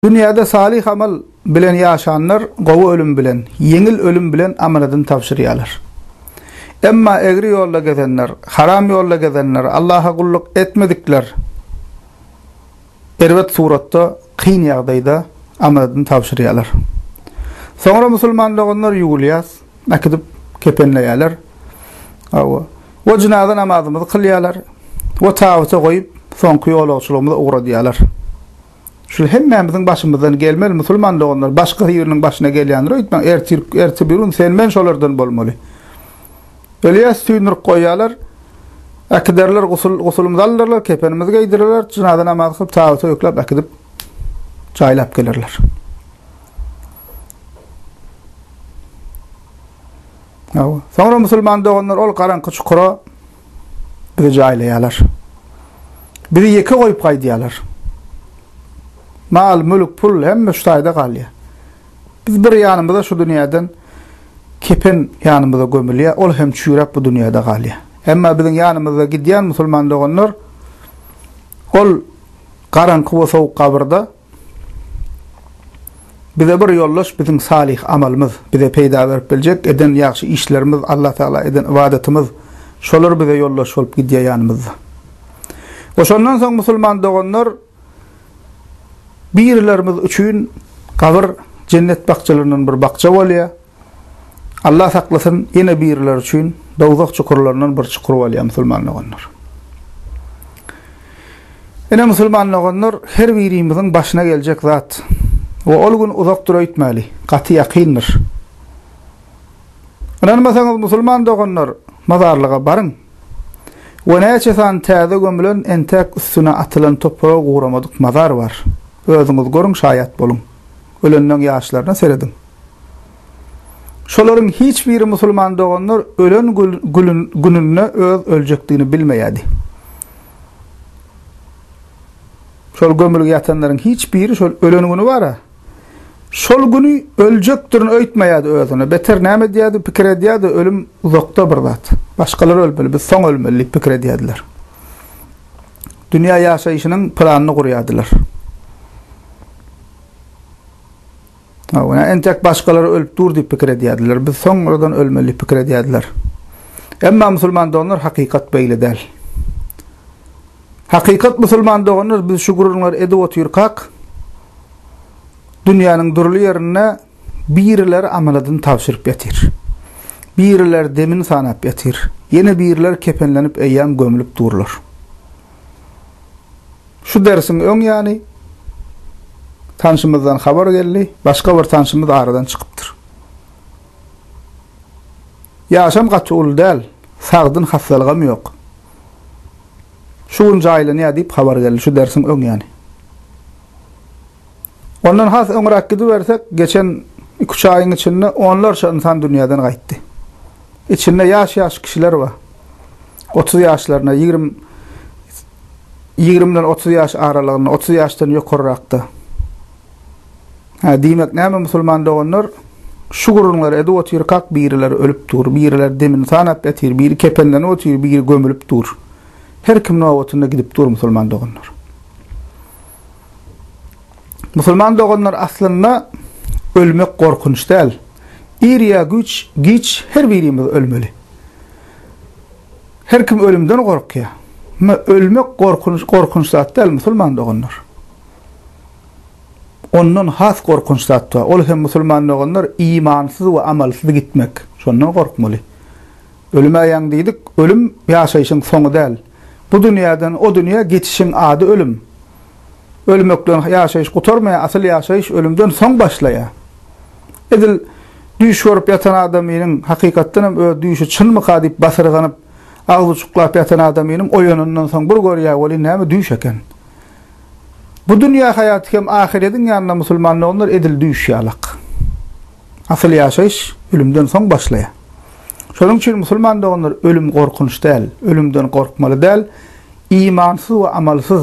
Dünýäde salyh amal bilen ýaşanlar gowy ölüm bilen, ýeňil ölüm bilen amanadyny tabşyrýarlar. Emma egri ýolda gezenler, haram ýolda gezenler, Allaha gulluk etmedikler erbet suratda, kyn ýagdaýda amanadyny tabşyrýarlar. Soňra musulman doganlar ýuwulýas, äkidip kepenleýärler. Hawa. We jynaza namazymyzy kylýarlar. We tabyta goýup, soňky ýolagçylygymyza ugradýarlar. Şul hemmämiziň başymyzdan gelmeli musulman doganlar başga biriniň başyna gelýändir öýtmäň ertir erte bir gün sen men şolardan bolmaly. Ölýäs süýndürip goýýarlar. Äkiderler gusul gusulymyzy aldyrlar kepenimizi geýdirirler jynaza namazy kylyp tabyta ýükläp äkidip jaýlap gelerler. Soňra musulman doganlar ol garaňky çukura Bizi jaýlaýarlar. Bizi ýeke goýup gaýdýarlar. Mal, mülk, pul hemme şu taýda galýar. Biz bir ýanymyza şu dünýäden kepen ýanymyza gömülýär, ol hem çüýräp bu dünýäde galýar. Emma biziň ýanymyzda gidýän musulman doganlar ol garaňky we sowuk gabyrda Bize bir ýoldaş biziň salyh amalymyz, bize peýda berip biljek eden ýagşy işlerimiz, Allah Tagala eden ybadatymyz, şolar bize ýoldaş bolup gidýär ýanymyzda. We şondan soň musulman doganlar birilerimiz üçin gabyr jennet bakjalaryndan bir bakja bolýar. Allah saklasyn, ýene birileri üçin dowzah çukurlaryndan bir çukur bolýar musulman doganlar. Ine musulman doganlar, her birimiziň başyna geljek zat. We ol gün uzakdyr öýtmäli, gaty ýakyndyr. Ynanmasaňyz musulman doganlar, mazarlyga baryň. We näçe sany täze gömülen, entäk üstüne atylan topragy guramadyk mazar bar. Özüňiz görüň, şaýat boluň. Ölenleň ýaşlaryna serediň. Şolaryň hiç biri musulman doganlar ölen gününde öz öljekdigini bilmeýärdi. Şol gömülgi ýatanlaryň hiç biri şol ölen güni bar-a. Şol güni öljekdirin öýtmeýärdi özüne. Beter näme edýärdi, pikir edýärdi, ölüm uzakda bir zat. Başgalar ölmeli, biz soň ölmeli diýip pikir edýärdiler. Dünýä ýaşaýşynyň planyny gurýardylar. Hawa, entek başgalar ölüp dur diýip pikir edýärdiler. Biz soňradan ölmeli diýip pikir edýärdiler. Emma musulman doganlar hakykat beýle däl. Hakykat musulman doganlar biz şu gürrüňleri edip otyrkak dünýäniň dürli ýerinde birileri amanadyny tabşyryp ýatyr. Birileri demini sanap ýatyr. Ýene birileri kepenlenip eýýäm gömlüp durlar. Şu dersiň öň ýany tanşymyzdan habar geldi, başga bir tanşymyz aradan çykypdyr. Ýaşam gaty uly däl, sagdyn hassalygam ýok. Şu gün jaýlanýar diýip habar geldi şu dersiň öň ýany. Ondan has öňräk gidibersek, geçen iki-üç aýyň içinde onlarça ynsan dünýäden gaýtdy. Içinde ýaş-ýaş kişiler bar. 30 ýaşlarynda, 20 ýigrimden 30 ýaş aralygynda, 30 ýaşdan ýokarrakda. Hä, diýmek näme musulman doganlar? Şu gürrüňleri edip otyrkak birileri ölüp dur, birileri demini sanap ýatyr, biri kepenlenip otyr, biri gömülip dur. Her kim nobatynda gidip dur musulman doganlar. Musulman doganlar aslynda ölmek gorkunç däl. Ir ýa güýç, giç her birimiz ölmeli. Her kim ölümden gorkýar. Emma ölmek gorkunç, gorkunç zat däl musulman doganlar. Ondan has gorkunç zat bar. Ol hem musulman doganlar imansyz we amalsyz gitmek. Şondan gorkmaly. Ölüme ýaň diýdik, ölüm ýaşaýşyň soňy däl. Bu dünýäden o dünýä geçişiň ady ölüm. Ölmek bilen ýaşaýyş gutarmaýar, asyl ýaşaýyş ölümden soň başlaýar. Edil düýş görüp ýatan adamynyň hakykatdan hem öz düýşi çynmyka diýip basyrganyp, agzy uçuklap ýatan adamynyň oýanandan soň bir görýär welin näme düýş eken. Bu dünýä haýaty hem ahyrediň ýanynda musulman doganlar edil düýş ýalak. Asyl ýaşaýyş ölümden soň başlaýar. Şonuň üçin musulman doganlar ölüm gorkunç däl, ölümden gorkmaly däl, imansyz we amalsyz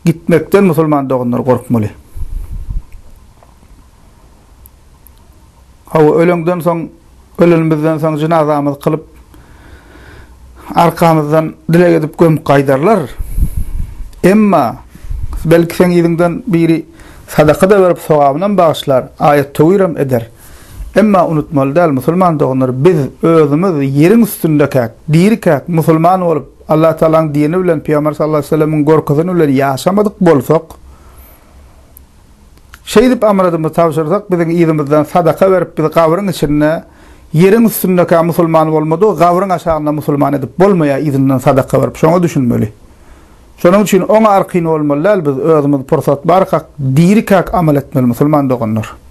gitmekden musulman doganlar gorkmaly. Hawa, öleňden soň, ölenimizden soň jynazamyzy kylyp, arkamyzdan dileg edip gömüp gaýdarlar. Emma, belki seň yzyňdan biri. Sadaka-da berip sogabynam bagyşlar, aýat-töwirem eder. Emma unutmaly däl, musulman doganlar, biz özümiz ýeriň üstündekäk, dirikäk musulman bolup, Allatagalaň dini bilen, Pygamber sallallahu aleýhi we sellemiň görkezeni bilen ýaşamadyk bolsak, şeýdip amradymyzy tabşyrsak, biziň yzymyzdan sadaka berip bizi gabryň içinde ýeriň üstündekä musulman bolmadygy gabryň aşagynda musulman edip bolmaýar yzyndan sadaka berip, şoňa düşünmeli. Şonuň üçin oňa arkaýyn bolmaly däl biz özümiz pursat barkak, dirikäk amal etmeli musulman doganlar.